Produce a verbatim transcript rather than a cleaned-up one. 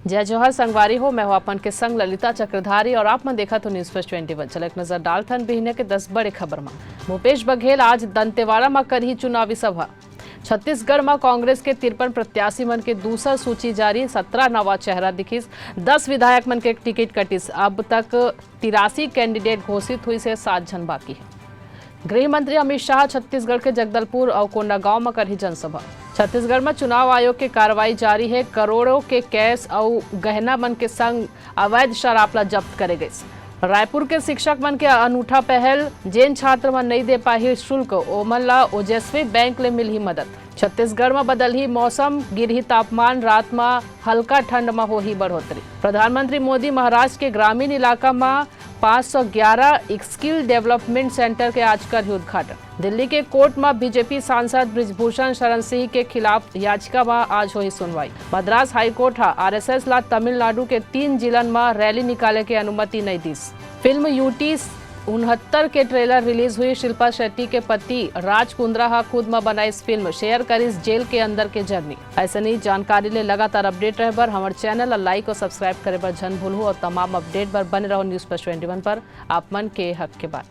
जय जोहार संगवारी हो, मैं हूं आप मन के संग ललिता चक्रधारी और आप मन देखत हो News First twenty one। चलो एक नजर डालथन बिहनिया के दस बड़े खबर म। भूपेश बघेल आज दंतेवाड़ा म करही चुनावी सभा। छत्तीसगढ़ म कांग्रेस के तिरपन प्रत्याशी मन के दूसर सूची जारी, सत्रह नवा चेहरा दिखिस, दस विधायक मन के टिकट कटिस। अब तक तिरासी कैंडिडेट घोषित हुई से सात झन बाकी हे। गृह मंत्री अमित शाह छत्तीसगढ़ के जगदलपुर अउ कोंडागांव म करही जनसभा। छत्तीसगढ़ म चुनाव आयोग के कार्रवाई जारी हे, करोड़ों के कैश अउ गहना मन के संग अवैध शराब ला जब्त करे गइस। रायपुर के शिक्षक मन के अनूठा पहल, जेन छात्र मन नइ दे पाही शुल्क, ओमन ला ओजस्वी बैंक ले मिलही मदद। छत्तीसगढ़ म बदलही मौसम, गिरही तापमान, रात म हल्का ठंड म होही बढ़ोतरी। प्रधानमंत्री मोदी महाराष्ट्र के ग्रामीण इलाका म पाँच सौ ग्यारह स्किल डेवलपमेंट सेंटर के आज करही उद्घाटन। दिल्ली के कोर्ट म बीजेपी सांसद बृजभूषण शरण सिंह के खिलाफ याचिका म आज होही सुनवाई। मद्रास हाईकोर्ट ह आरएसएस ला तमिलनाडु के तीन जिलन म रैली निकाले के अनुमति नइ दिस। फिल्म यूटी उनहत्तर के ट्रेलर रिलीज हुई। शिल्पा शेट्टी के पति राज कुंद्रा ह खुद म बनाइस फिल्म, शेयर करिस जेल के अंदर के जर्नी। अइसने जानकारी ले लगातार अपडेट रहे बर हमर चैनल ला लाइक अउ सब्सक्राइब करे बर झन भूलहू अउ तमाम अपडेट बर बने रहो News First twenty one पर। आप मन के हक के बात।